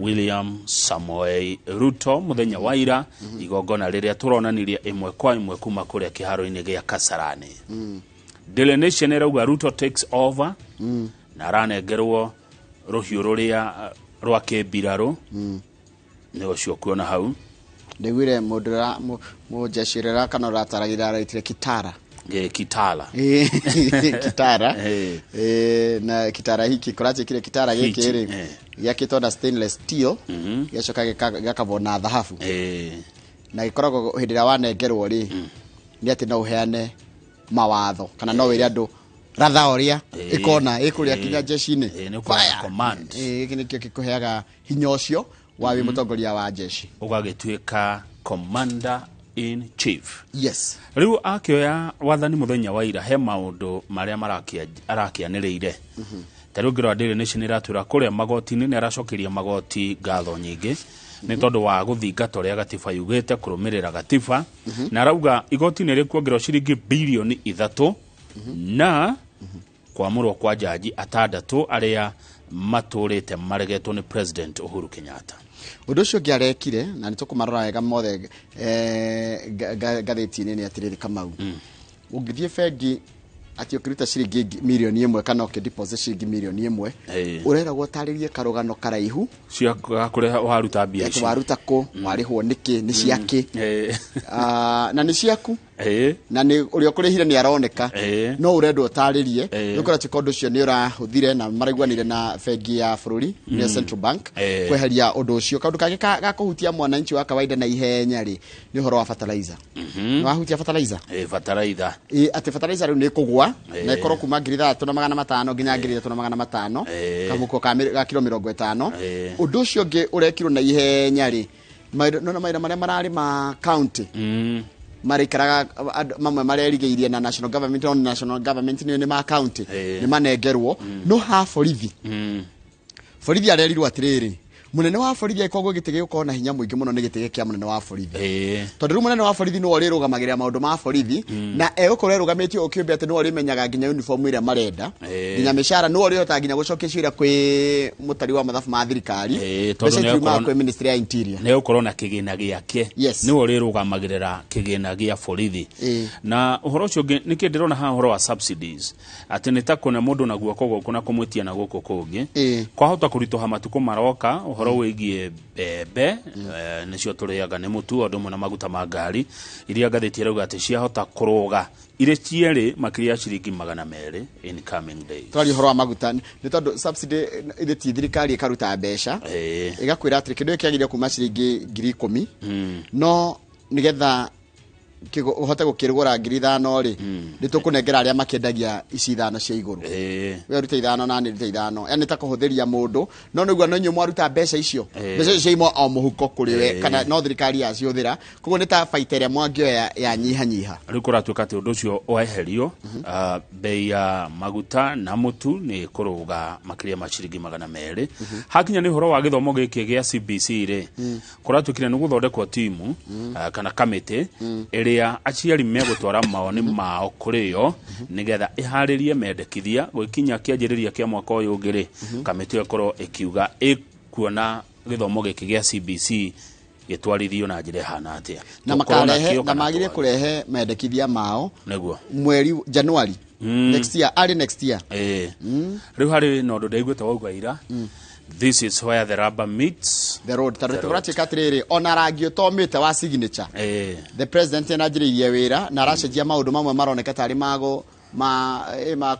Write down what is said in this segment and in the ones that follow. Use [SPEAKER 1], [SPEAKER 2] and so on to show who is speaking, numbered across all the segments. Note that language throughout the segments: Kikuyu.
[SPEAKER 1] William Samoei Ruto mũthenya wa ira, igongona rĩrĩa tũronanirie ĩmwe kwa ĩmwe kuma kũrĩa kĩharo-inĩ gĩa Kasarani. Daily Nation ĩrauga Ruto takes over na aranengerwo rũhiũ rũrĩa rwa kĩmbirarũ, nĩ ũcio kuona hau.
[SPEAKER 2] Ndaiguire mũndũ mũjeshi ũrĩa kana ũrataragĩra araitire kitara.
[SPEAKER 1] Kitala.
[SPEAKER 2] Kitara. Na kitara hiki kũratuĩkire kitara gĩkĩ
[SPEAKER 1] Hiki,
[SPEAKER 2] rĩ gĩakĩtwo na stainless steel, gĩgacoka gĩgakabwo na thahabu, na gĩkoragwo hĩndĩ ĩrĩa wanengerwo rĩ, nĩ atĩ no ũheane mawatho kana no wĩre andũ ratha ũrĩa ĩkona ĩkũrĩa kinya jeshi-inĩ.
[SPEAKER 1] Nĩ ũkũheana command.
[SPEAKER 2] Gĩkĩ nĩkĩo gĩkũheaga hinya ũcio wa wĩ mũtongoria wa jeshi.
[SPEAKER 1] Ũgagĩtuĩka commander in chief.
[SPEAKER 2] Yes.
[SPEAKER 1] Rĩu akĩoya wathani mũthenya wa ira, he maũndũ marĩa arakĩanĩrĩire. Ta rĩu ngĩrora Daily Nation ĩratwĩra kũrĩa magoti-inĩ nĩ aracokeria magoti ngatho nyingĩ nĩ tondũ wa gũthingata ũrĩa gatiba yugĩte, kũrũmĩrĩra gatiba, na arauga igoti nĩ rĩkuongererwo ciringi bilioni 3 na kwamũrwo kwa jaji atandatũ arĩa matũrĩte maregetwo nĩ President Uhuru Kenyatta.
[SPEAKER 2] Ũndũ ũcio ũngĩ arekire, na nĩ tũkũmarora wega mothe ngathĩti-inĩ, nĩ atĩrĩrĩ Kamau, ũngĩthiĩ bengi atĩ ũkĩruta ciringi 1 mirioni kana ũkĩ deposit ciringi 1 mirioni ũreragwo ũtarĩrie karũgano karaihu
[SPEAKER 1] cia kũrĩa waruta mbia
[SPEAKER 2] atĩ
[SPEAKER 1] ici.
[SPEAKER 2] Waruta kũ, warĩhwo nĩkĩ, nĩ ciakĩ? Ah, na nĩ ciaku na nĩ ũrĩa ũkũrĩhire nĩ aroneka, no ũrendwo ũtarĩrie. Nĩ ũkora tuĩka ũndũ ũcio nĩ ũrahũthire na maraiguanire na bengi ya bũrũri, nĩyo Central Bank, kweheria ũndũ ũcio. Kaũndũ kangĩ ga kũhutia mwananchi wa kawaida na ihenya rĩ, nĩ ũhoro wa fertilizer. Nĩ wahutia fertilizer?
[SPEAKER 1] Bataraitha.
[SPEAKER 2] Atĩ fertilizer rĩu nĩ ĩkũgwa na ĩkorwo kuma 6500 nginya 3500 kamũhuko ga kiro 50. Ũndũ ũcio ũngĩ ũrekirwo na ihenya rĩ, nona mawĩra marĩa mararĩ ma county marĩikaraga andũ mamwe marerigĩirie na national government, no national government nĩyo nĩ ma county, nĩ manengerwo. No ha borithi, borithi arerirwo atĩrĩrĩ, mũnene wa borithi angĩkorwo gĩtĩ gĩgũkorwo na hinya mũingĩ mũno nĩ gĩtĩ kĩa mũnene wa borithi, tondũ rĩu mũnene wa borithi nĩwe ũrĩrũgamagĩrĩra maũndũ ma borithi na egũkorwo erũgamĩtio ũkĩũmbe atĩ nĩwe ũrĩmenyaga nginya uniform ĩrĩa marenda, nginya mĩcara, nĩwe ũrĩhotaga nginya gũcokia ciũria kwĩ mũtari wa mathabu ma thirikari.
[SPEAKER 1] Tondũ
[SPEAKER 2] Mbeca itiumaga
[SPEAKER 1] nĩegũkorwo
[SPEAKER 2] kwĩ ministry ya interior.
[SPEAKER 1] Nĩ gũkorwo na kĩgĩna gĩake. Nĩwe ũrĩrũgamagĩrĩra kĩgĩna gĩa borithi. Na ũhoro ũcio ũngĩ nĩkĩ ndĩrona haha, ũhoro wa subsidies, atĩ nĩ ta kũne mũndũ na guoko gũkũ na kũmwĩtia na gũkũ kũngĩ. Kwahota kũritũha matukũ maroka ũhoro wĩgiĩ mbembe, nĩcio tũrĩaga nĩ mũtu, o ũndũ ũmwe na maguta ma ngari, iria ngathĩti ĩrauga atĩ ciahota kũrũga irĩ cierĩ makĩria ya ciringi 200 in coming days.
[SPEAKER 2] Twaria ũhoro wa maguta nĩ tondũ subsidy ithĩ ti thirikari ĩkaruta mbeca, ĩgakwĩra atĩrĩ kĩndũ gĩkĩ kĩagĩrĩire kuma ciringi 10,000, no nĩgetha ũhote gũkĩgũra 5,000 rĩ, nĩ tũkũnengera arĩa makĩendagia ici ithano cia igũrũ. We ũrute ithano na nĩ ndute ithano, yani ta kũhũthĩria mũndũ, no nĩguo no inyuĩ mwaruta mbeca icio, mbeca icio ciaimwo o mũhuko kũrĩ we kana no thirikari yacihũthĩra, koguo nĩ ta baita ĩrĩa mwangĩoya ya nyihanyiha.
[SPEAKER 1] Rĩu kũratuĩka atĩ ũndũ ũcio weherio, bei ya maguta na mũtu nĩ kũrũga makĩria ma ciringi 200. Hakinya nĩ ũhoro wa gĩthomo gĩkĩ gĩa CBC rĩ, kũratuĩkire nĩ gũthondekwo timu, kana kamĩtĩ ĩrĩa aciari megũtwara mawoni mao kũrĩ yo nĩgetha ĩharĩrie mendekithia gwĩkinya kĩanjĩrĩria kĩa mwaka ũyũ ũngĩ rĩ, kamĩtĩ ĩyo ĩkorwo ĩkiuga ĩkuona gĩthomo gĩkĩ gĩa CBC gĩtwarithio na njĩra ĩhana atĩa.
[SPEAKER 2] Na
[SPEAKER 1] Tũkorwo
[SPEAKER 2] makarehe
[SPEAKER 1] nakĩo
[SPEAKER 2] na
[SPEAKER 1] kana
[SPEAKER 2] magire
[SPEAKER 1] twage.
[SPEAKER 2] Kũrehe mendekithia mao
[SPEAKER 1] nĩguo
[SPEAKER 2] mweri January next year, early next year.
[SPEAKER 1] Rĩu harĩ na ũndũ ndaiguĩte wauga ira, this is where the rubber meets
[SPEAKER 2] the road, tondũ
[SPEAKER 1] the road.
[SPEAKER 2] tũratuĩka atĩrĩrĩ, ona rangi ũtomĩte wa signature, the president nĩaranjĩrĩirie wĩra na aracenjia maũndũ mamwe maroneka tarĩ mago ma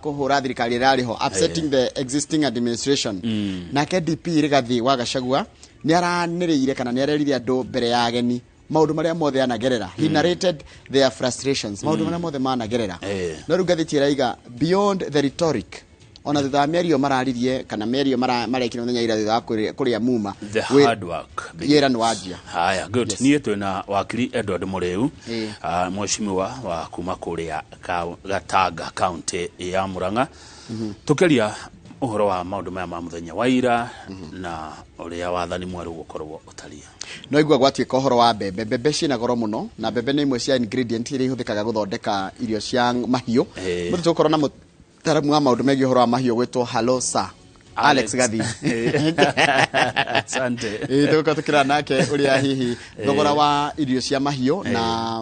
[SPEAKER 2] kũhũra thirikari ĩrĩa ĩrĩ ho, upsetting the existing administration. Nake DP Rigathi wa Gachagua nĩ aranĩrĩire kana nĩ arerire andũ mbere ya ageni maũndũ marĩa mothe anagerera. He narrated their frustrations, maũndũ marĩa mothe managerera. No rĩu ngathĩti ĩraiga beyond the rhetoric, ona thutha wa mĩario mararirie kana mĩario marekire mũthenya ira thutha wa kũrĩa muma
[SPEAKER 1] the hard work begins.
[SPEAKER 2] Wĩra nĩ wanjia.
[SPEAKER 1] Haya, good. Niĩ twĩna wakiri Edward Mũrĩu, mheshimiwa wa kuma kũrĩa Gatanga, county ya Murang'a, tũkĩaria ũhoro wa maũndũ maya ma mũthenya wa ira na ũrĩa wathani mwerũ gũkorwo ũtariĩ.
[SPEAKER 2] No igua gwatuĩka ũhoro wa mbembe, mbembe ciĩna goro mũno, na mbembe nĩ imwe cia ingredient iria ihũthĩkaga gũthondeka irio cia mahiũ. Mũndũ tũgũkorwo na mũtaramu wa maũndũ megiĩ ũhoro wa mahiũ gwĩtwo Halo Sir. Alex Gathi.
[SPEAKER 1] Asante.
[SPEAKER 2] Tũgũkorwo tũkĩrora nake ũrĩa hihi thogora wa irio cia mahiũ na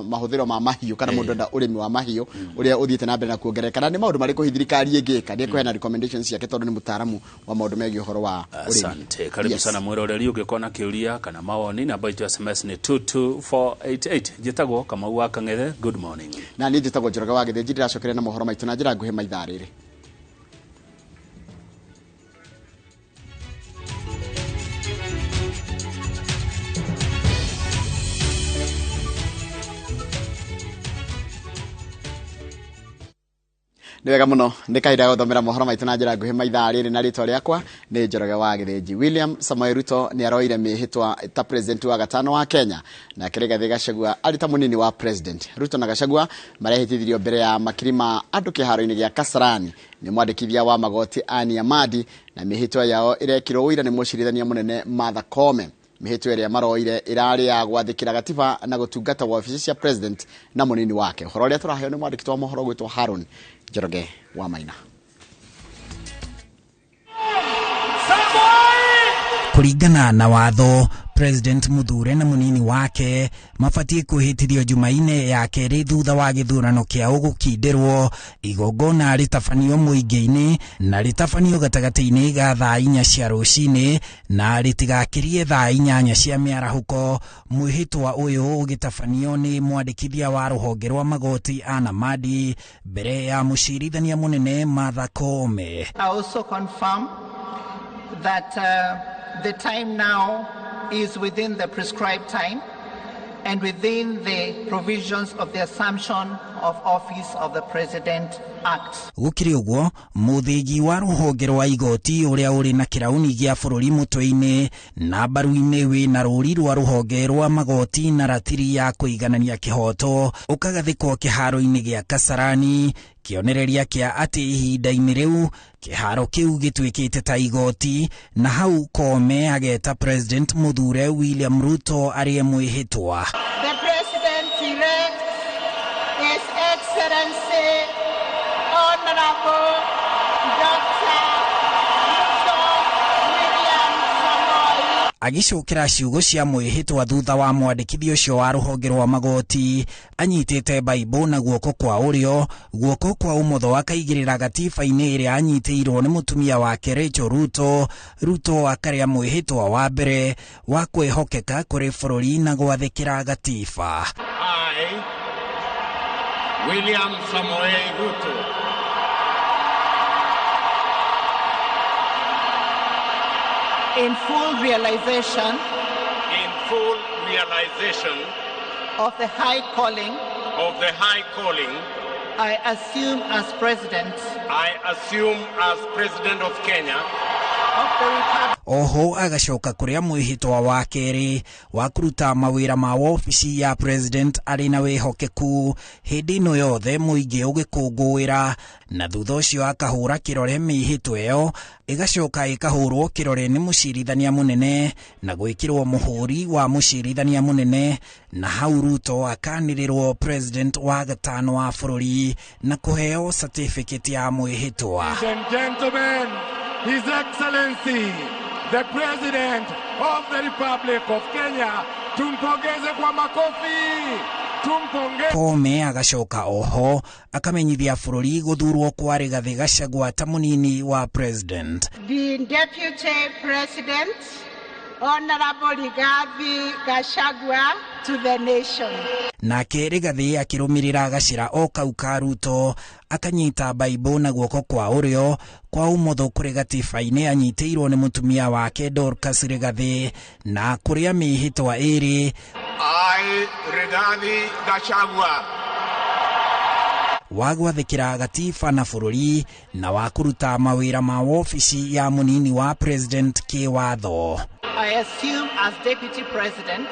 [SPEAKER 2] mahũthĩro ma mahiũ kana mũndũ enda ũrĩmi wa mahiũ ũrĩa ũthiĩte na mbere na kuongerereka, na nĩ maũndũ marĩkũ hihi thirikari ĩngĩka. Nĩ ekũheana recommendations ciake tondũ nĩ mũtaaramu wa maũndũ megiĩ ũhoro wa ũrĩmi.
[SPEAKER 1] Asante, karibu
[SPEAKER 2] Yes.
[SPEAKER 1] sana mwiroreri. Ũngĩkorwo na kĩũria kana mawoni, namba itũ ya SMS nĩ 22488. Njĩtagwo Kamau wa Kang'ethe, good morning.
[SPEAKER 2] Na niĩ njĩtagwo Njoroge wa Gĩthĩnji. Ndĩracokeria na mohoro maitũ na njĩra nguhĩ maithaa rĩrĩ. Nĩ wega mũno, nĩ kahinda ga gũthomera mohoro maitũ na njĩra nguhĩ maithaa rĩrĩ, na rĩtwa rĩakwa nĩ Njoroge wa Gĩthĩnji. William Samoei Ruto nĩ aroire mĩhĩtwa ta president wa gatano wa Kenya, nake Rigathĩ Gachagua arĩ ta mũnini wa president. Ruto na Gachagua marehĩtithirio mbere ya makiri ma andũ kĩharo-inĩ gĩa Kasarani nĩ mwandĩkithia wa magoti Anne Amadi, na mĩhĩtwa yao ĩrekirwo ũira nĩ mũcirithania mũnene Martha Koome. Mĩhĩtwa ĩrĩa maroire ĩrarĩ ya gwathĩkĩra gatiba na gũtungata wabici cia president na mũnini wake. Ũhoro ũrĩa tũraheo nĩ mwandĩki wa mohoro gwĩtwo Haron Njoroge wa Maina.
[SPEAKER 3] Kũringana na watho, president muthure na munini wake mabatiĩ kwĩhĩtithio Jumaine ya kerĩ thutha wa gĩthurano kĩa ũgũkindĩrwo, igongona rĩtabanio mũingĩ-inĩ na rĩtabanio gatagatĩ-inĩ ga thaa 4 cia rũcinĩ na rĩtigakĩrie thaa 8 cia mĩarahũko. Mwĩhĩtwa ũyũ ũgĩtabanio nĩ mwandĩkithia wa rũhonge rwa magoti Anna Madi mbere ya mũcirithania mũnene Martha Koome.
[SPEAKER 4] I also confirm that the time now is within the prescribed time and within the provisions of the Assumption of Office of the President Act.
[SPEAKER 3] Gũkĩrĩ ũguo, mũthĩgi wa rũhonge rwa igoti ũrĩa ũrĩ na kĩrauni gĩa bũrũri mũtwe-inĩ na mbaru-inĩ wĩna rũri rwa rũhonge rwa magoti na ratiri ya kũiganania kĩhoto ũkagathĩkwo kĩharo-inĩ gĩa Kasarani, kĩonereria kĩa atĩ ihinda-inĩ rĩu kĩharo kĩu gĩtuĩkĩte ta igoti, na hau Koome ageta President mũthure William Ruto arĩe mwĩhĩtwa.
[SPEAKER 5] The President-elect, His Excellency Honorable Dr. Ruto William Samoei.
[SPEAKER 3] Agĩcokera ciugo cia mwĩhĩtwa thutha wa mwandĩkithia ũcio wa rũhonge rwa magoti anyitĩte Baibũ na guoko kwa ũrĩo, guoko kwa ũmotho akaigĩrĩra gatiba-inĩ ĩrĩa anyitĩirwo nĩ mũtumia wake Rachel Ruto. Ruto akarĩa mwĩhĩtwa wa mbere wa kwĩhokeka kũrĩ bũrũri na gwathĩkĩra gatiba.
[SPEAKER 6] I, William Samoei Ruto,
[SPEAKER 4] in full realization of the high calling I assume as president
[SPEAKER 6] of Kenya
[SPEAKER 4] of the Republic.
[SPEAKER 3] Oho agacoka kũrĩa mwĩhĩtwa wa kerĩ wa kũruta mawĩra ma wobici ya president arĩ na wĩhokeku hĩndĩ ĩno yothe mũingĩ ũgĩkũngũĩra, na thutha ũcio akahũra kĩrore mĩhĩtwa ĩyo ĩgacoka ĩkahũrwo kĩrore nĩ mũcirithania mũnene na gwĩkĩrwo mũhũri wa mũcirithania mũnene, na hau Ruto akanĩrĩrwo president wa gatano wa bũrũri na kũheo certificate ya mwĩhĩtwa.
[SPEAKER 7] Ladies and gentlemen, His Excellency, the President of the Republic of Kenya, tumpongeze kwa makofi, tumpongeze.
[SPEAKER 3] Koome agacoka oho akamenyithia bũrũri gũthurwo kwa Rigathĩ Gachagua ta mũnini wa president.
[SPEAKER 5] The Deputy President, Honorable Rigathi Gachagua, to the nation.
[SPEAKER 3] Nake Rigathĩ akĩrũmĩrĩra gacĩra o kau ka Ruto akanyita Baibũ na guoko kwa ũrĩo, kwa ũmotho kũrĩ gatiba-inĩ anyitĩirwo nĩ mũtumia wake Dorcas Rigathĩ, na kũrĩa mĩhĩtwa ĩrĩ
[SPEAKER 6] I, Rigathi Gachagua,
[SPEAKER 3] wa gwathĩkĩra gatiba na bũrũri na wa kũruta mawĩra ma wobici ya mũnini wa president kĩwatho.
[SPEAKER 4] I assume as Deputy President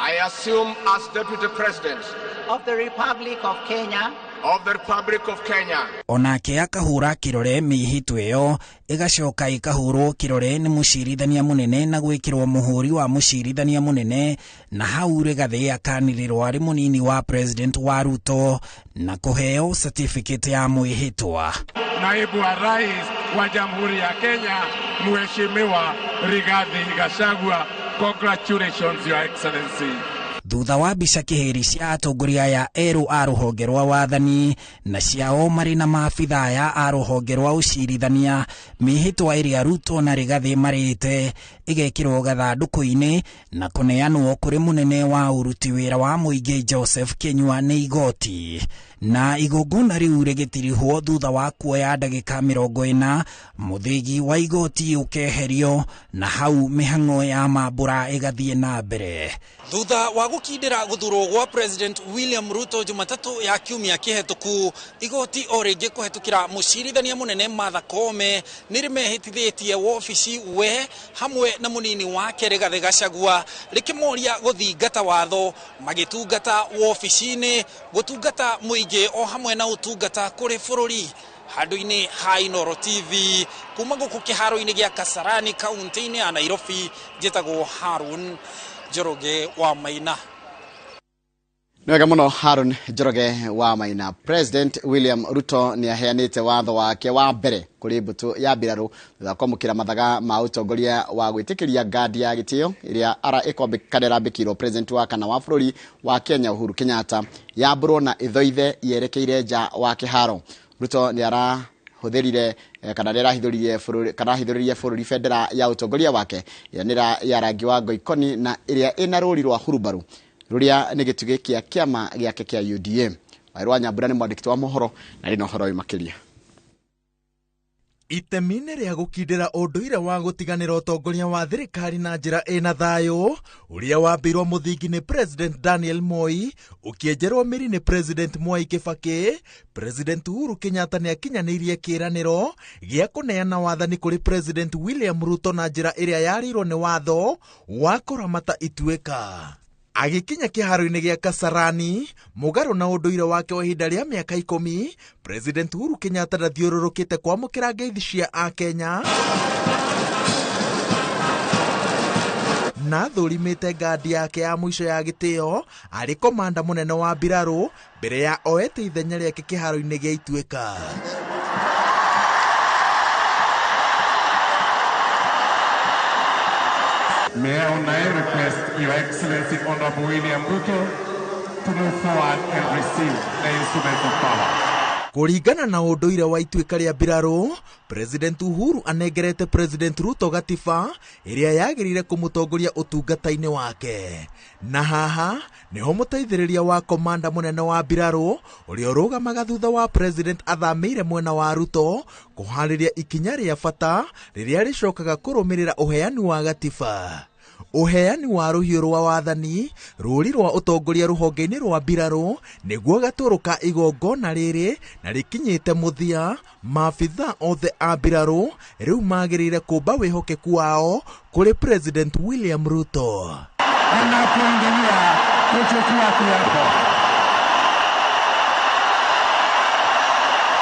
[SPEAKER 6] I assume as Deputy President
[SPEAKER 4] of the Republic of Kenya
[SPEAKER 6] of the Republic of Kenya.
[SPEAKER 3] Onake akahũra kĩrore mĩhĩtwa ĩyo ĩgacoka ĩkahũrwo kĩrore nĩ mũcirithania mũnene na gwĩkĩrwo mũhũri wa mũcirithania mũnene, na hau Rigathĩ akanĩrĩrwo arĩ mũnini wa president wa Ruto na kũheo certificate ya mwĩhĩtwa.
[SPEAKER 7] naibu wa rais wa Jamhuri ya Kenya, Mheshimiwa Rigathi Gachagua. Congratulations, Your Excellency.
[SPEAKER 3] Thutha wa mbica kĩhĩri cia atongoria aya erũ a rũhonge rwa wathani na ciao marĩ na maabitha aya a rũhonge rwa ũcirithania, mĩhĩtwa ĩrĩa Ruto na Rigathi marĩte ĩgekĩrwo gathandũkũ-inĩ na kũneanwo kũrĩ mũnene wa ũruti wĩra wa mũingĩ Joseph Kinyua nĩ igoti. Na igongona rĩu rĩgĩtirihwo thutha wa kuoya ndagĩka 40, mũthĩgi wa igoti ũkeherio na hau mĩhang'o ya mambũra ĩgathiĩ na mbere. Thutha wa gũkindĩra gũthurwo gwa President William Ruto Jumatatũ ya kiumia kĩhetũku, igoti o rĩngĩ kũhetũkĩra mũcirithania mũnene Martha Koome nĩrĩmehĩtithĩtie wobici we hamwe na mũnini wake Rigathi Gachagua, rĩkĩmoria gũthingata watho magĩtungata wobici-inĩ, gũtungata mũingĩ o hamwe na ũtungata kũrĩ bũrũri. Handũ-inĩ ha Inooro TV kuma gũkũ kĩharo-inĩ gĩa Kasarani kaunti-inĩ ya Nairobi, njĩtagwo Harun Njoroge wa Maina.
[SPEAKER 2] Nĩ wega mũno Harun Njoroge wa Maina. President William Ruto nĩ aheanĩte watho wake wa mbere kũrĩ mbũtũ ya mbirarũ thutha wa kwamũkĩra mathaga ma ũtongoria wa gwĩtĩkĩria ngandi ya gĩtĩo ĩrĩa kana ĩrambĩkĩirwo president wa kana wa bũrũri wa Kenya Uhuru Kenyatta yambũrwo na ĩthoithe yerekeire nja wa kĩharo. Ruto nĩ arahũthĩrire kana nĩ arahithũririe bũrũri kana arahithũririe bũrũri bendera ya ũtongoria wake ĩrĩa nĩ ya rangi wa ngoikoni na ĩrĩa ĩna rũri rwa hurubarũ rũrĩa nĩ gĩtugĩ kĩa kĩama gĩake kĩa UDA. Wairũ wa Nyambura nĩ mwandĩki wa mohoro na rĩ na ũhoro ũyũ makĩria.
[SPEAKER 8] Itemi-inĩ rĩa gũkindĩra ũndũire wa gũtiganĩra ũtongoria wa thirikari na njĩra ĩna thayũ ũrĩa wambĩirwo mũthingi nĩ President Daniel Moi ũkĩenjerwo mĩri nĩ President Mwai Kibaki, President Uhuru Kenyatta nĩ akinyanĩirie kĩĩranĩro gĩa kũneana wathani kũrĩ President William Ruto na njĩra ĩrĩa yarĩirwo nĩ watho wa kũramata ituĩka. Agĩkinya kĩharo-inĩ gĩa Kasarani mũgarũ na ũndũire wake wa ihinda rĩa mĩaka 10, President Uhuru Kenyatta ndathiũrũrũkĩte kwamũkĩra ngeithi cia Akenya na thũrimĩte ngandi yake ya mũico ya gĩtĩo arĩ komanda mũnene wa mbirarũ mbere ya oete ithenya rĩake kĩharo-inĩ gĩa Ituĩka.
[SPEAKER 7] May I now request Your Excellency Honorable William Ruto to move forward and receive the instruments of power.
[SPEAKER 8] Kũringana na ũndũire wa ituĩka rĩa mbirarũ, President Uhuru anengerete President Ruto gatiba ĩrĩa yagĩrĩire kũmũtongoria ũtungata-inĩ wake. Na haha nĩho mũteithĩrĩria wa komanda mũnene wa mbirarũ ũrĩa ũrũgamaga thutha wa President athamĩire mwena wa Ruto kũharĩria ikinya rĩa bata rĩrĩa rĩcokaga kũrũmĩrĩra ũheani wa gatiba. Ũheani wa rũhiũ rwa wathani rũri rwa ũtongoria rũhonge-inĩ rwa mbirarũ nĩguo gatũrũ ka igongona rĩrĩ na rĩkinyĩte mũthia. Maabitha othe a mbirarũ rĩu magĩrĩire kũmba wĩhokeku wao kũrĩ President William Ruto.
[SPEAKER 7] Anapoendelea kuchukua kiapo.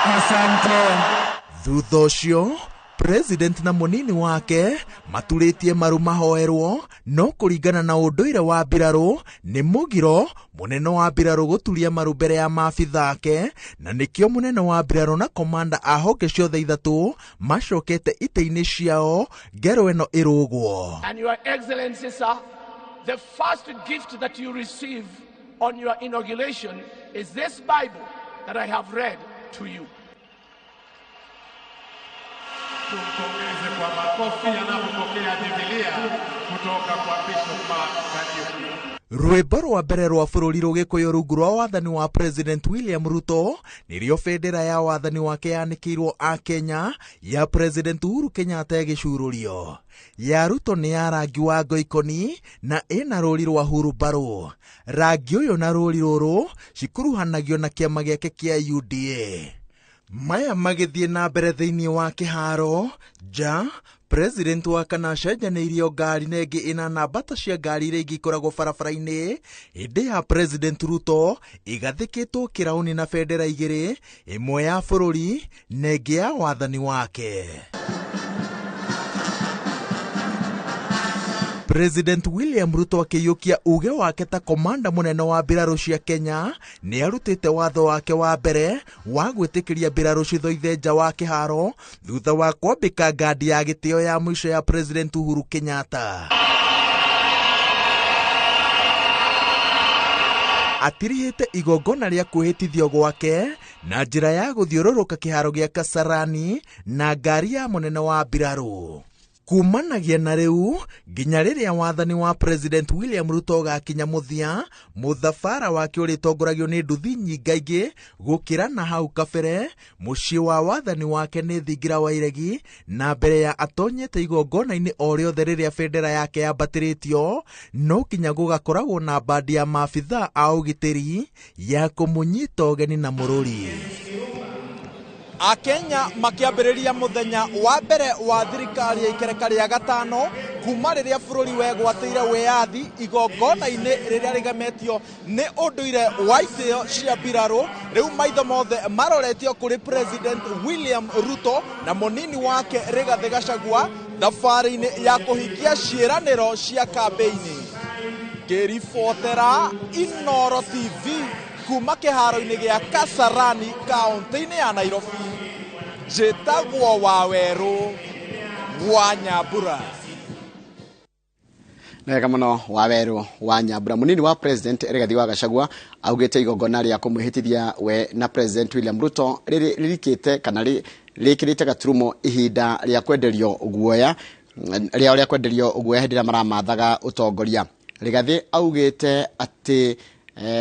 [SPEAKER 7] Asante.
[SPEAKER 8] Thutha ũcio President na mũnini wake maturĩtie maru mahoerwo, no kũringana na ũndũire wa mbirarũ nĩ mũgiro mũnene wa mbirarũ gũturia maru mbere ya maabitha ake, na nĩkĩo mũnene wa mbirarũ na komanda a honge ciothe ithatũ macokete itĩ-inĩ ciao ngero ĩno ĩrũgwo.
[SPEAKER 6] And Your Excellency, sir, the first gift that you receive on your inauguration is this Bible that I have read to you.
[SPEAKER 7] Tumpongeze kwa makofi anapopokea Biblia kutoka kwa Bishop Mark Kariuki.
[SPEAKER 8] Rwĩmbo rwa mbere rwa bũrũri rũgĩkũyũ rungu rwa wathani wa President William Ruto nĩrĩo bendera ya wathani wake yanĩkĩirwo a Kenya ya President Uhuru Kenyatta ĩgĩcurũrio. Ya Ruto nĩ ya rangi wa ngoikoni na ĩna rũri rwa hurubarũ. Rangi ũyũ na rũri rũrũ cikuruhanagio na kĩama gĩake kĩa UDA. Maya magĩthiĩ na mbere thĩinĩ wa kĩharo nja, President wa kana acenjanĩirio ngari na ĩngĩ ĩna namba ta cia ngari iria ingĩ ikoragwo barabara-inĩ hĩndĩ ya President Ruto ĩgathĩkĩtwo kĩraũni na bendera igĩrĩ, ĩmwe ya bũrũri na ĩngĩ ya wathani wake. President William Ruto akĩiyũkia uge wake ta komanda mũnene wa mbirarũ cia Kenya nĩ arutĩte watho wake wa mbere wa gwĩtĩkĩria mbirarũ cithoithe nja wa kĩharo thutha wa kwambĩka ngandi ya gĩtĩo ya mũico ya President Uhuru Kenyatta. Atirihĩte igongona rĩa kwĩhĩtithio gwake na njĩra ya gũthiũrũrũka kĩharo gĩa Kasarani na ngari ya mũnene wa mbirarũ. Kumanagia na rĩu nginya rĩrĩa wathani wa President William Ruto ũgakinya mũthia, mũthabara wake ũrĩtongoragio nĩ nduthi nyingaingĩ gũkĩra na hau kabere. Mũciĩ wa wathani wake nĩ thingira wa iregi, na mbere ya atonyete igongona-inĩ o rĩothe rĩrĩa bendera yake yambatĩrĩtio, no nginya gũgakoragwo na bandi ya maabithaa a ũgitĩri ya kũmũnyita ũgeni na mũrũri. Akenya makĩambĩrĩria mũthenya wa mbere wa thirikari ya ikereka rĩa gatano kuma rĩrĩa bũrũri wegwatĩire wĩyathi igongona-inĩ rĩrĩa rĩgemetio nĩ ũndũire wa itĩo cia mbirarũ. Rĩu maitho mothe maroretio kũrĩ President William Ruto na mũnini wake Rigathĩ Gachagua thabarĩ-inĩ ya kũhingia ciĩranĩro cia kambĩini. Ngĩribotera Inooro TV kuma kĩharo-inĩ gĩa Kasarani kaunti-inĩ ya Nairobi, njĩtagwo Wawerũ wa Nyambura.
[SPEAKER 2] Wega mũno Wawerũ wa Nyambura. Mũnini wa President Rigathĩ wa Gachagua augĩte igongona rĩa kũmwĩhĩtithia we na President William Ruto rĩrĩkĩte kana rĩkĩrĩte gaturumo ihinda rĩa kwenderio guoya rĩao rĩa kwenderio guoya hĩndĩ ĩrĩa maramathaga ũtongoria. Rigathĩ augĩte atĩ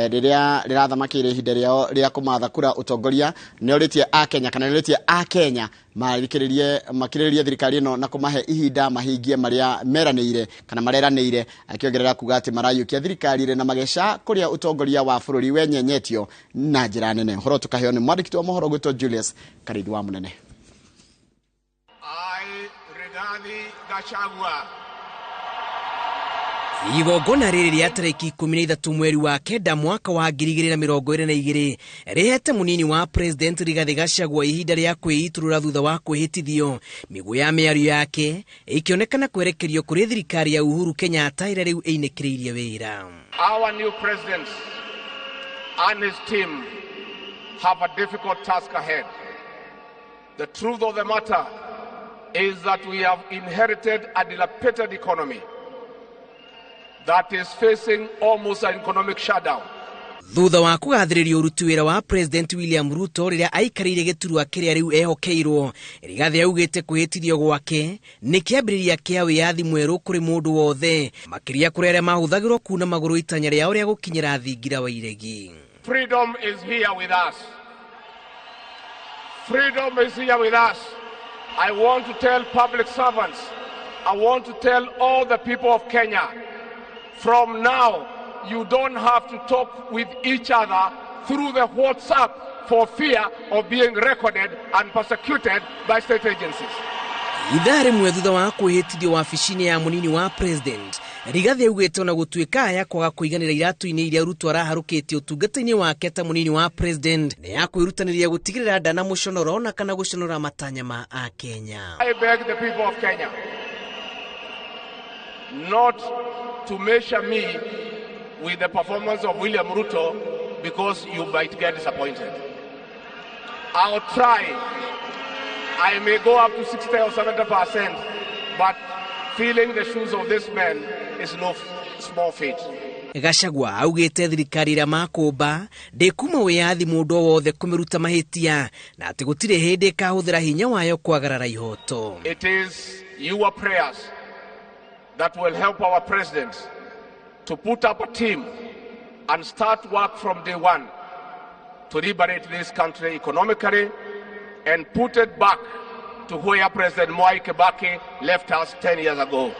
[SPEAKER 2] rĩrĩa rĩrathamakĩire ihinda rĩao rĩa kũmatha kura ũtongoria nĩorĩtie Akenya kana nĩorĩtie Akenya makĩrĩrĩrie thirikari ĩno na kũmahe ihinda mahingie marĩa meranĩire kana mareranĩire, akĩongerera kuga atĩ marayũkia thirikari ĩrĩ na mageca kũrĩa ũtongoria wa bũrũri wenyenyetio na njĩra nene. Ũhoro tũkaheo nĩ mwandĩki wa mohoro gwĩtwo Julius Karĩithi wa Mũnene.
[SPEAKER 7] I, Rigathi Gachagua,
[SPEAKER 3] Igongona rĩrĩ rĩa tarĩki 13 mweri wa kenda mwaka wa 2022 rĩhete mũnini wa President Rigathĩ Gachagua ihinda rĩa kwĩitũrũra thutha wa kwĩhĩtithio. Mĩguĩ ya mĩario yake ĩkĩonekana kwerekerio kũrĩ thirikari ya Uhuru Kenyatta ĩrĩa rĩu ĩinĩkĩrĩirie wĩra.
[SPEAKER 6] Our new president and his team have a difficult task ahead. The truth of the matter is that we have inherited a dilapidated economy that is facing almost an economic shutdown.
[SPEAKER 3] Thutha wa kũgathĩrĩrio ũruti wĩra wa President William Ruto rĩrĩa aikarĩire gĩturwa kĩrĩa rĩu ehokeirwo, Rigathĩ augĩte kwĩhĩtithio gwake nĩ kĩambĩrĩria kĩa wĩyathi mwerũ kũrĩ mũndũ wothe, makĩria kũrĩ arĩa mahũthagĩrwo kuna magũrũ itanya rĩao rĩa gũkinyĩra thingira wa iregi.
[SPEAKER 6] Freedom is here with us. Freedom is here with us. I want to tell public servants, I want to tell all the people of Kenya, from now, you don't have to talk with each other through the WhatsApp for fear of being recorded and persecuted by state agencies.
[SPEAKER 3] Ithaa rĩmwe thutha wa kwĩhĩtithio wabici-inĩ ya mũnini wa President, Rigathĩ augĩte ona gũtuĩka aya kwaga kũiganĩra iratũ-inĩ iria Ruto araharũkĩtie ũtungata-inĩ wake ta mũnini wa President nĩ ya kwĩrutanĩria gũtigĩrĩra ndana mũconoro ona kana gũconora matanya ma Akenya.
[SPEAKER 6] I beg the people of Kenya not to measure me with the performance of William Ruto, because you might get disappointed. I'll try. I may go up to 60 or 70%, but filling the shoes of this man is no small feat.
[SPEAKER 3] Gachagua augĩte thirikari ĩrĩa makũmba ndĩkuma wĩyathi mũndũ o wothe kũmĩruta mahĩtia na atĩ gũtirĩ hĩndĩ ĩkahũthĩra hinya wayo kwagarara ihoto.
[SPEAKER 6] It is your prayers that will help our president to put up a team and start work from day one to liberate this country economically and put it back to where President Mwai Kibaki left us 10 years ago.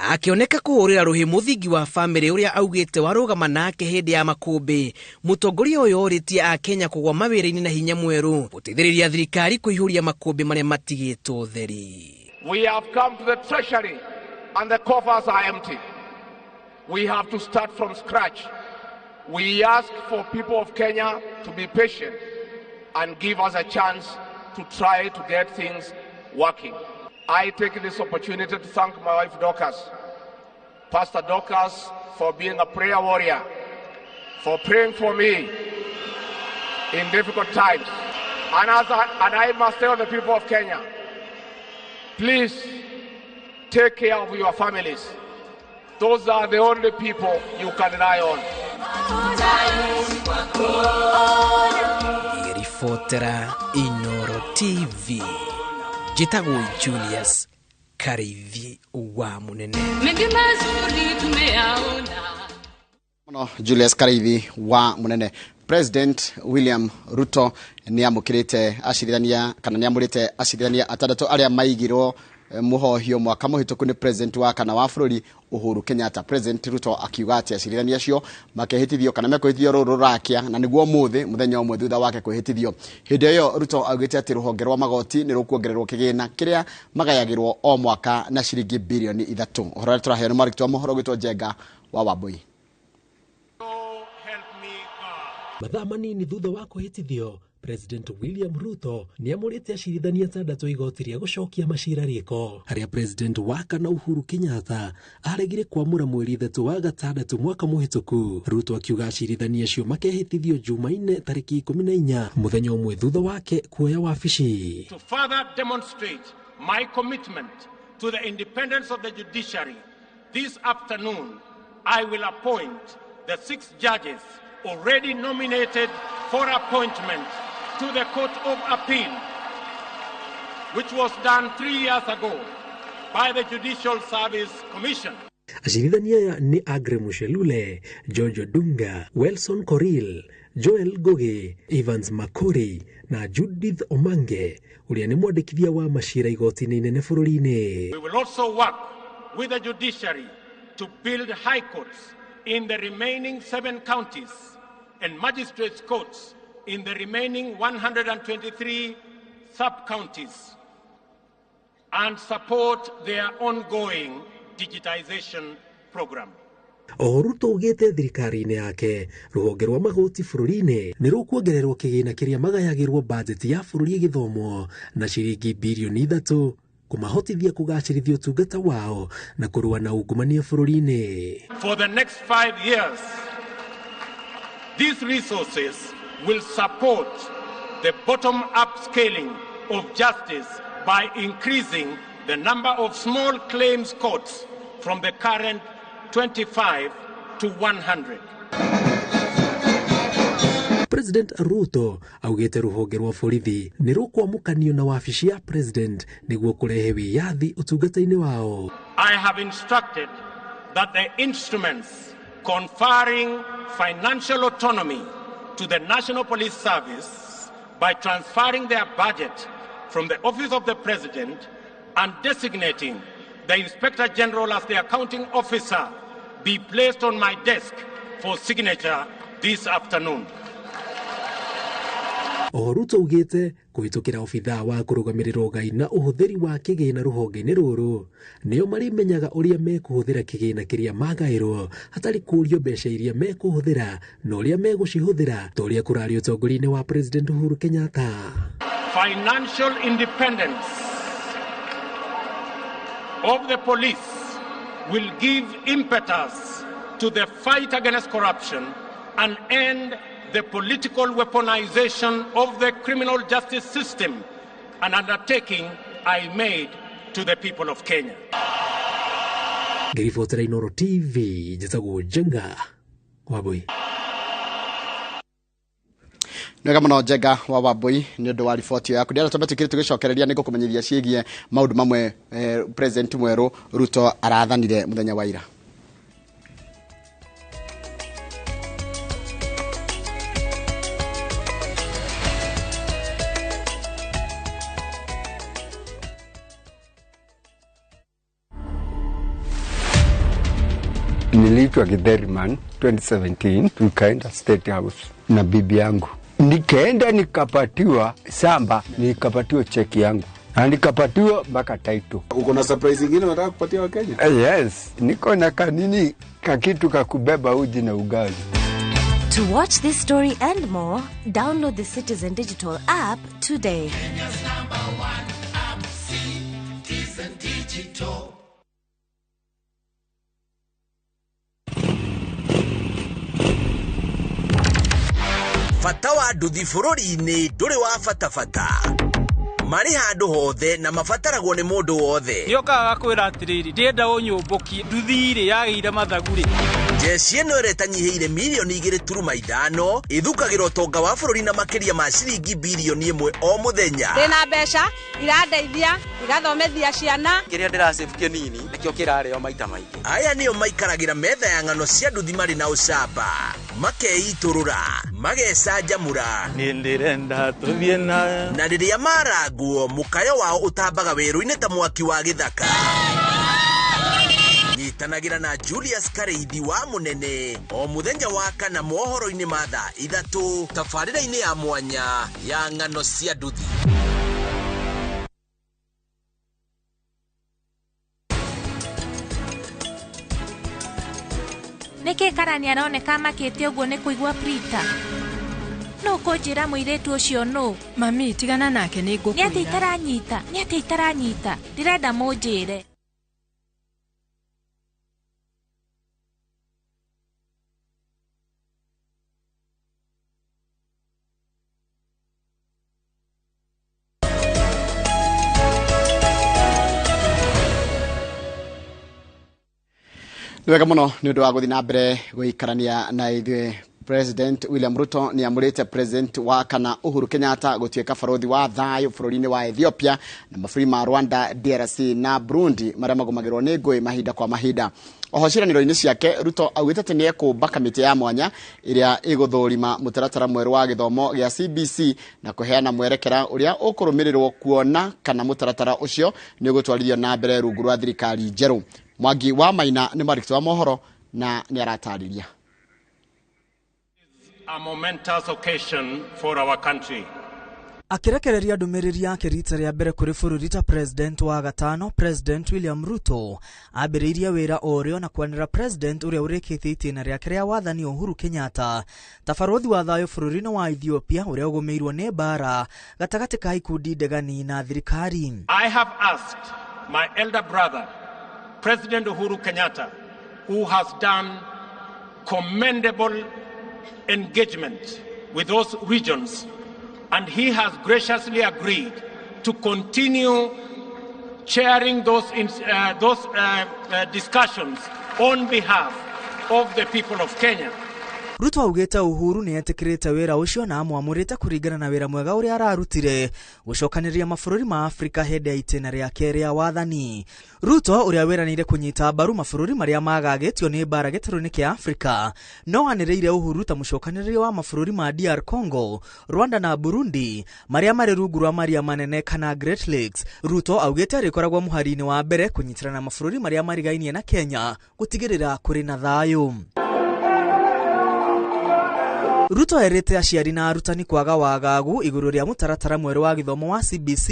[SPEAKER 3] Akĩoneka kũhũrĩra rũhĩ mũthingi wa bamĩrĩ ũrĩa augĩte warũgama nake hĩndĩ ya makũmbĩ, mũtongoria ũyũ orĩtie Akenya kũgwa mawĩra-inĩ na hinya mwerũ gũteithĩrĩria thirikari kũihũria makũmbĩ marĩa matigĩtwo theri.
[SPEAKER 6] We have come to the treasury and the coffers are empty. We have to start from scratch. We ask for people of Kenya to be patient and give us a chance to try to get things working. I take this opportunity to thank my wife Dorcas, Pastor Dorcas, for being a prayer warrior, for praying for me in difficult times. And I must tell the people of Kenya, please take care of your families. Those are the only people you can rely on.
[SPEAKER 9] Ribotera Inoro TV. Njĩtagwo Julius Kariithi wa Munene.
[SPEAKER 10] Mengi mazuri tumeyaona.
[SPEAKER 2] Muno Julius Kariithi wa Munene. President William Ruto nĩ amũkĩrĩte acirithania kana nĩ amũrĩte acirithania atandatũ arĩa maigirwo muhohio mwaka mũhĩtũku nĩ president wa kana wa bũrũri Uhuru Kenyatta. President Ruto akiuga atĩ acirithania acio makehĩtithio kana mekwĩhĩtithio rũrũ rũrakia na nĩguo ũmũthĩ mũthenya ũmwe thutha wake kwĩhĩtithio. Hĩndĩ ĩyo Ruto augĩte atĩ rũhonge rwa magoti nĩ rũkuongererwo kĩgĩna kĩrĩa magayagĩrwo o mwaka na ciringi birioni 3. Ũhoro ũrĩa tũraheo nĩ mwandĩki wa mohoro gwĩtwo Njenga wa Wambui.
[SPEAKER 11] Mathaa manini thutha wa kwĩhĩtithio, President William Ruto nĩ amũrĩte acirithania atandatũ igoti rĩa gũcokia macira rĩko, harĩa President wa kana Uhuru Kenyatta aregire kwamũra mweri 3 wa gatandatũ mwaka mũhĩtũku. Ruto akiuga acirithania acio makehĩtithio Jumaine tarĩki 14 mũthenya ũmwe thutha wake kuoya wabici.
[SPEAKER 6] To further demonstrate my commitment to the independence of the judiciary, this afternoon I will appoint the 6 judges already nominated for appointment to the Court of Appeal, which was done 3 years ago by the Judicial Service Commission.
[SPEAKER 11] Acirithania aya nĩ Agre Mushelule, George Odunga, Wilson Koril, Joel Goge, Evans Makori na Judith Omange, ũrĩa nĩ mwandĩkithia wa macira igoti-inĩ inene bũrũri-inĩ.
[SPEAKER 6] We will also work with the judiciary to build high courts in the remaining 7 counties and magistrates' courts in the remaining 123 sub-counties and support their ongoing digitization program.
[SPEAKER 11] Oho Ruto augĩte thirikari-inĩ yake rũhonge rwa magoti bũrũri-inĩ nĩ rũkuongererwo kĩgĩna kĩrĩa magayagĩrwo bajeti ya bũrũri ĩgĩthomwo na ciringi birioni 3 kũmahotithia kũgacĩrithia ũtungata wao na kũrũa na ungumania bũrũri-inĩ.
[SPEAKER 6] For the next 5 years, these resources will support the bottom-up scaling of justice by increasing the number of small claims courts from the current 25 to 100.
[SPEAKER 11] President Ruto augĩte rũhonge rwa borithi nĩ rũkwamũkanio na wabici ya president nĩguo kũrehe wĩyathi ũtungata-inĩ wao.
[SPEAKER 6] I have instructed that the instruments conferring financial autonomy to the National Police Service by transferring their budget from the Office of the President and designating the Inspector General as the accounting officer be placed on my desk for signature this afternoon.
[SPEAKER 11] Oho Ruto augĩte kũhĩtũkĩra obithaa wa kũrũgamĩrĩra ũgai na ũhũthĩri wa kĩgĩna rũhonge-inĩ rũrũ nĩo marĩmenyaga ũrĩa mekũhũthĩra kĩgĩna kĩrĩa magaĩrwo hatarĩ kũũrio mbeca iria mekũhũthĩra na ũrĩa megũcihũthĩra ta ũrĩa kũrarĩ ũtongoria-inĩ wa President Uhuru Kenyatta.
[SPEAKER 6] Financial independence of the police will give impetus to the fight against corruption and end the political weaponization of the criminal justice system, an undertaking I made to the people of Kenya.
[SPEAKER 11] Ngĩribotera Inoro TV, njĩtagwo Njenga Wambui.
[SPEAKER 2] Nĩwega mũno Njenga wa Wambui nĩ ũndũ wa riboti yaku. Ndĩrenda twambe tũkĩrĩ tũgĩcokereria nĩ ngũkũmenyithia ciĩgiĩ maũndũ mamwe President mwerũ Ruto arathanire mũthenya wa ira.
[SPEAKER 12] Niliitwa Githeriman 2017, tukaenda State House na bibi yangu. Nikaenda nikapatiwa samba, nikapatiwa cheki yangu na nikapatiwa mpaka title.
[SPEAKER 13] Uko na surprise nyingine unataka kupatia Wakenya?
[SPEAKER 12] Yes, niko na kanini kakitu kakubeba uji na ugali.
[SPEAKER 14] To watch this story and more, download the Citizen Digital app today.
[SPEAKER 15] Kenya's number one app, Citizen. Bata wa nduthi bũrũri-inĩ ndũrĩ wa bata bata. Marĩ handũ hothe na mabataragwo nĩ mũndũ wothe.
[SPEAKER 16] Nĩokaga gakwĩra atĩrĩrĩ, ndĩrenda ũnyũmbũkie nduthi rĩ yagĩire mathagu rĩ.
[SPEAKER 15] Jeshi ĩno ĩrĩa ĩtanyihĩire mirioni 2.5 ĩthukagĩra ũtonga wa bũrũri na makĩria ma ciringi birioni 1 o mũthenya.
[SPEAKER 17] Ndĩna mbeca irandeithia igathomethia ciana.
[SPEAKER 18] Kĩrĩa ndĩrasave kĩnini nĩkĩo kĩrarĩo maita maingĩ.
[SPEAKER 15] Aya nĩo maikaragĩra metha ya ng'ano cia nduthi marĩ na ũcamba, makeitũrũra, magecanjamũra.
[SPEAKER 19] Niĩ ndĩrenda tũthiĩ na
[SPEAKER 15] Na rĩrĩa marangwo mũkayo wao ũtambaga werũ-inĩ ta mwaki wa gĩthaka. Nyitanagĩra na Julius Karĩithi wa Mũnene o mũthenya wa kana mohoro-inĩ ma thaa 3 tabarĩra-inĩ ya mwanya ya ng'ano cia nduthi.
[SPEAKER 20] Nĩkĩ karani aroneka makĩte ũguo nĩ kũigua Prita? Nũ kũnjĩra mũirĩtu ũcio nũ?
[SPEAKER 21] Mami, tigana nake nĩ ngũkwĩra.
[SPEAKER 20] Nĩ atĩ itaranyita, nĩ atĩ itaranyita. Ndĩrenda mũnjĩre.
[SPEAKER 2] Nĩ wega mũno nĩ ũndũ wa gũthiĩ na mbere gũikarania na ithuĩ. President William Ruto nĩ amũrĩte President wa kana Uhuru Kenyatta gũtuĩka barothi wa thayũ bũrũri-inĩ wa Ethiopia na mabũrũri ma Rwanda, DRC na Burundi marĩa magũmagĩrwo nĩ ngũĩ mahinda kwa mahinda. Oho ciĩranĩro-inĩ ciake Ruto augĩte atĩ nĩ ekũmba kamĩtĩ ya mwanya ĩrĩa ĩgũthũrima mũtaratara mwerũ wa gĩthomo gĩa CBC na kũheana mwerekera ũrĩa ũkũrũmĩrĩrwo kuona kana mũtaratara ũcio nĩ ũgũtwarithio na mbere rungu rwa thirikari njerũ. Mwangi wa Maina nĩ mwandĩki wa mohoro na nĩ aratarĩria.
[SPEAKER 22] A momentous occasion for our country.
[SPEAKER 23] Akĩrekereria ndũmĩrĩri yake rita rĩa mbere kũrĩ bũrũri ta President wa gatano, President William Ruto ambĩrĩirie wĩra o rĩo na kwanĩra President ũrĩa ũrĩkĩtie itĩna rĩake rĩa wathani Uhuru Kenyatta ta barothi wa thayũ bũrũri-inĩ wa Ethiopia ũrĩa ũgũmĩirwo nĩ mbara gatagatĩ ka ikundi ndegani na thirikari.
[SPEAKER 22] I have asked my elder brother, President Uhuru Kenyatta, who has done commendable engagement with those regions, and he has graciously agreed to continue chairing those discussions on behalf of the people of Kenya.
[SPEAKER 23] Ruto augĩte Uhuru nĩ etĩkĩrĩte wĩra ũcio na amwamũrĩte kũringana na wĩra mwega ũrĩa ararutire gũcokanĩrĩria mabũrũri ma Afrika hĩndĩ ya itĩna rĩake rĩa wathani. Ruto ũrĩa wĩranĩire kũnyita mbaru mabũrũri marĩa magagĩtio nĩ mbara gĩtarũ-inĩ kĩa Afrika no anĩrĩire Uhuru ta mũcokanĩrĩria wa mabũrũri ma DR Congo, Rwanda na Burundi marĩa marĩ rungu rwa maria manene kana Great Lakes. Ruto augĩte arĩkoragwo mũhari-inĩ wa mbere kũnyitana na mabũrũri marĩa marigainie na Kenya gũtigĩrĩra kũrĩ na thayũ. Ruto erĩte aciari na arutani kwaga wagagu igũrũ rĩa mũtaratara mwerũ wa gĩthomo wa CBC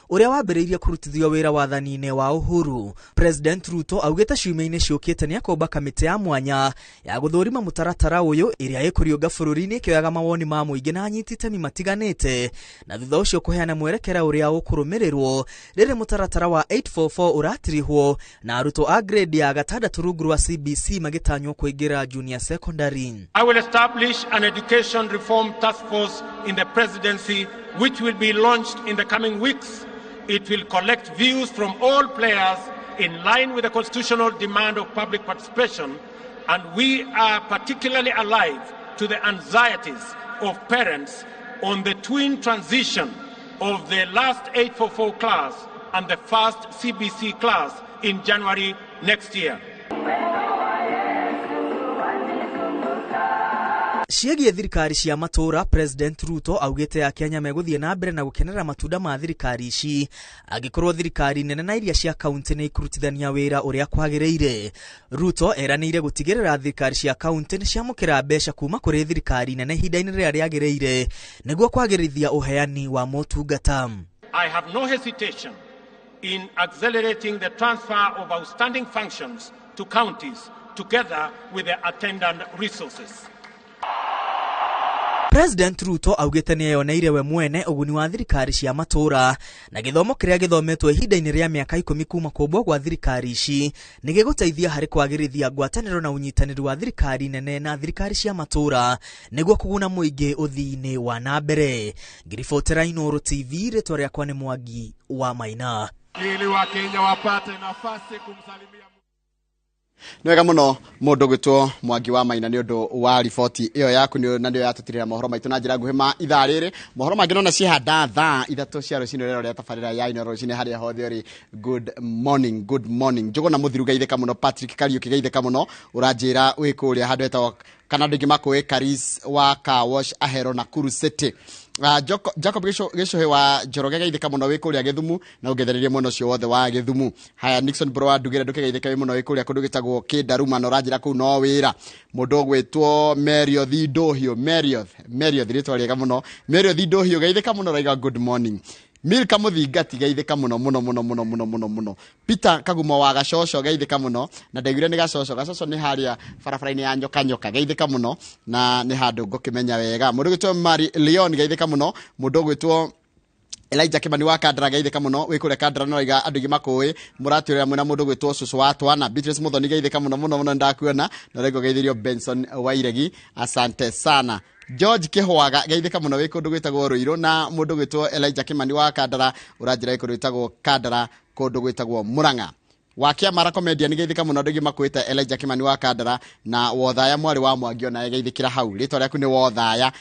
[SPEAKER 23] ũrĩa wambĩrĩirie kũrutithio wĩra wathani-inĩ wa Uhuru. President Ruto augĩte ciumia-inĩ ciũkĩte nĩ akũmba kamĩtĩ ya mwanya ya gũthũrima mũtaratara ũyũ ĩrĩa ĩkũriũnga bũrũri-inĩ ĩkĩoyaga mawoni ma mũingĩ na anyiti itemi matiganĩte na thutha ũcio kũheana mwerekera ũrĩa ũkũrũmĩrĩrwo rĩrĩ mũtaratara wa 844 ũratirihwo na arutwo a grade ya gatandatũ rungu rwa CBC magĩtanywo kũingĩra junior secondary.
[SPEAKER 22] I will establish an Education Reform Task Force in the presidency, which will be launched in the coming weeks. It will collect views from all players in line with the constitutional demand of public participation, and we are particularly alive to the anxieties of parents on the twin transition of the last 844 class and the first CBC class in January next year.
[SPEAKER 23] Ciĩgiĩ thirikari cia matũũra, President Ruto augĩte Akenya megũthiĩ na mbere na gũkenera matunda ma thirikari ici angĩkorwo thirikari nene na iria cia kaunti nĩ ikurutithania wĩra ũrĩa kwagĩrĩire. Ruto eranĩire gũtigĩrĩra thirikari cia kaunti nĩ ciamũkĩra mbeca kuma kũrĩ thirikari nene ihinda-inĩ rĩrĩa rĩagĩrĩire nĩguo kwagĩrithia ũheani wa motungata.
[SPEAKER 22] I have no hesitation in accelerating the transfer of outstanding functions to counties together with the attendant resources.
[SPEAKER 23] President Ruto augĩte nĩeyoneire we mwene ũguni wa thirikari cia matũũra na gĩthomo kĩrĩa gĩthometwo ihinda-inĩ rĩa mĩaka 10 kuma kũmbwo gwa thirikari ici nĩ gĩgũteithia harĩ kwagĩrithia ngwatanĩro na ũnyitanĩri wa thirikari nene na thirikari cia matũũra nĩguo kũguna mũingĩ ũthii-inĩ wa na mbere. Ngiribotera Inooro TV, rĩtwa rĩakwa nĩ Mwangi wa Maina.
[SPEAKER 7] Ili Wakenya wapate nafasi kumsalimia.
[SPEAKER 2] Nĩ wega mũno mũndũ gwĩtwo Mwangi wa Maina nĩ ũndũ wa riboti ĩyo yaku na nĩyo yatũtirĩra mohoro maitũ na njĩra nguhĩ ma ithaa rĩrĩ. Mohoro mangĩ nona ciehanda thaa 3 cia rũcinĩ rĩrĩa rĩa tabarĩra ya Inooro rũcinĩ harĩa hothe ũrĩ. Good morning, good morning. Njũgũna Mũthiru geithĩka mũno, Patrick Kariũki geithĩka mũno, ũranjĩra wĩ kũrĩa handũ hetagwo kana andũ aingĩ makũĩ Karis wa Car Wash Ahero Nakuru City. Jacob Gĩcũhĩ wa Njoroge geithĩka mũno wĩ kũrĩa Gĩthumu na ũngethererie mwena ũcio wothe wa Gĩthumu. Haya, Nixon Bro wa Ndugĩre ndũkĩgeithĩka wĩ mũno wĩ kũrĩa kũndũ gĩtagwo Kĩndaruma na ũranjĩra kũu no wĩra. Mũndũ ũgwĩtwo Merioth Ndũhiũ, Merioth rĩtwa rĩega mũno. Merioth Ndũhiũ geithĩka mũno raiga good morning. Milka Mũthingati geithĩka mũno mũno mũno mũno mũno mũno mũno. Peter Kagumo wa Gacoco geithĩka mũno na ndaiguire nĩ Gacoco. Gacoco nĩ harĩa barabara-inĩ ya Nyoka Nyoka geithĩka mũno na nĩ handũ ngũkĩmenya wega. Mũndũ ũgwĩtwo Mari Leon geithĩka mũno. Mũndũ ũgwĩtwo Elijah Kimani wa Kandara geithĩka mũno wĩ kũrĩa Kandara no raiga andũ aingĩ makũĩ mũratwĩrĩra mwĩna mũndũ ũgwĩtwo cũcũ wa twana. Beatrice Muthoni geithĩka mũno mũno mũno ndakuona na raiga geithĩrio Benson Wairegi, asante sana. George Kihwaga geithĩka mũno wĩ kũndũ gwĩtagwo Ruiru na mũndũ gwĩtwo Elijah Kimani wa Kandara ũranjĩra kũndũ gwĩtagwo Kandara kũndũ gwĩtagwo Murang'a. Wa Kĩamara comedian geithĩka mũno andũ aingĩ makwĩte Elijah Kimani wa Kandara na Wothaya mwarĩ wa Mwangi ona geithĩkĩra hau. Rĩtwa rĩaku nĩ Wothaya,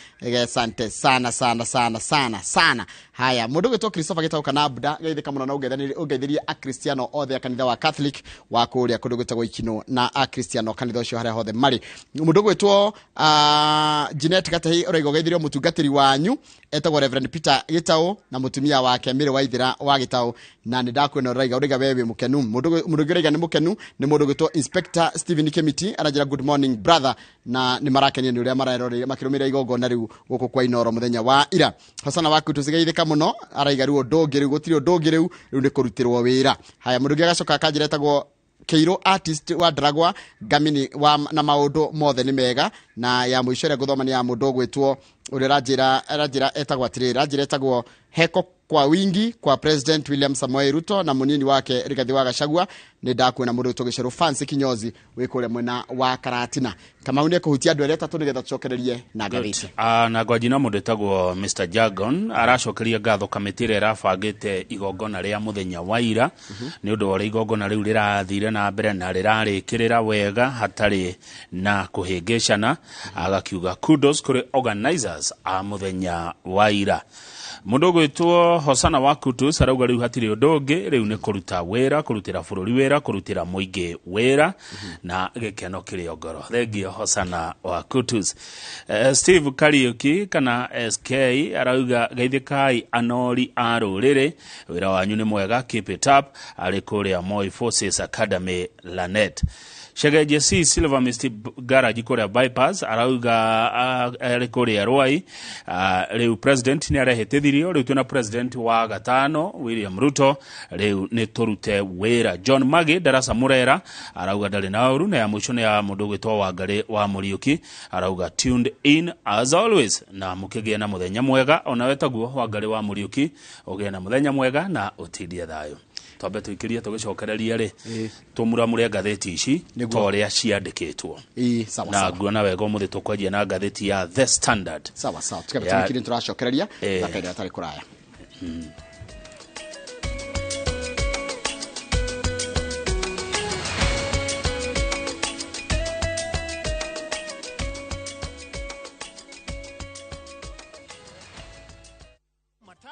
[SPEAKER 2] asante sana sana sana sana sana. Haya, mũndũ gwĩtwo Christopher Gĩtaũ kana Buda geithĩka mũno na ũngeithĩrie Akristiano othe a kanitha wa Catholic wa kũrĩa kũndũ gwĩtagwo Ikino na Akristiano kanitha ũcio harĩa hothe marĩ. Mũndũ gwĩtwo Jeanette Gatehi ũraiga ũgeithĩrio mũtungatĩri wanyu etagwo Reverend Peter Gĩtaũ na mũtumia wake Mary Waithera wa Gĩtaũ na nĩ ndakuona ũraiga ũraiga we wĩ mũkenu. Mũndũ ũngĩ ũraiga nĩ mũkenu nĩ mũndũ gwĩtwo Inspector Stephen Kemiti aranjĩra good morning brother na nĩ marakenio nĩ ũrĩa mareroreire makĩrũmĩrĩra igongona rĩu gũkũ kwa Inooro mũthenya wa ira. Hosana waku tũcigeithĩka mũno araiga rĩu ũndũ ũngĩ rĩu gũtirĩ ũndũ ũngĩ rĩu rĩu nĩ kũrutĩrwo wĩra. Haya, mũndũ ũngĩ agacoka akanjĩra etagwo Keiro artist wa Dragwa Ngamini wa na maũndũ mothe nĩ mega na ya mũico ĩrĩa ngũthoma nĩ ya mũndũ ũgwĩtwo ũrĩa aranjĩra etagwo atĩrĩrĩ, aranjĩra etagwo Heko kwa wingi kwa President William Samoei Ruto na munini wake Rigathi wa Gachagua. Nĩ ndakuona mũndũ ũgwĩtwo Gĩcerũ Fancy Kinyozi wĩ kũrĩa mwena wa Karatina. Kamau nĩ ekũhutia andũ erĩ atatũ nĩgetha tũcokererie na ngathĩti.
[SPEAKER 1] Na ngwanji no mũndũ ĩtagwo Mr Jagon aracokeria ngatho kamĩtĩ ĩrĩa ĩrabangĩte igongona rĩa mũthenya wa ira nĩ ũndũ wa ũrĩa igongona rĩu rĩrathire na mbere na rĩrarĩkĩrĩra wega hatarĩ na kũhĩngĩcana. Agakiuga kudos kũrĩ organizers a mũthenya wa ira. Mũndũ ũgwĩtwo Hosana wa Kutus arauga rĩu hatirĩ ũndũ ũngĩ, rĩu nĩ kũruta wĩra, kũrutĩra bũrũri wĩra, kũrutĩra mũingĩ wĩra na gĩkeno kĩrĩ ngoro. Thengio Hosana wa Kutus. Steve Kariuki kana SK arauga geithĩkai anori a rũrĩrĩ, wĩra wanyu nĩ mwega, keep it up, arĩ kũrĩa Moi Forces Academy Lanet. Shegeje C Silver Mist Garage kũrĩa Bypass arauga arĩ kũrĩa Ruai. Rĩu president nĩ arehĩtithirio, rĩu twĩna president wa gatano William Ruto, rĩu nĩ tũrute wĩra. John Magi Darasa Murera arauga ndarĩ na ũru, na ya mũico nĩ ya mũndũ ũgwĩtwo Wangarĩ wa Mũriũki arauga tuned in as always, na mũkĩgĩe na mũthenya mwega. Onawe taguo Wangarĩ wa Mũriũki, ũgĩe na mũthenya mwega na ũtindie thayũ. Twambe tũikĩrie tũgĩcokereria rĩ tũmuramure ngathĩti ici ta ũrĩa ciandĩkĩtwo. Na nguona wega ũmũthĩ tũkwanjia na ngathĩti ya The Standard.
[SPEAKER 2] Sawa sawa, tukambe tũikĩrie tũracokereria na kahinda gatarĩ kũraya.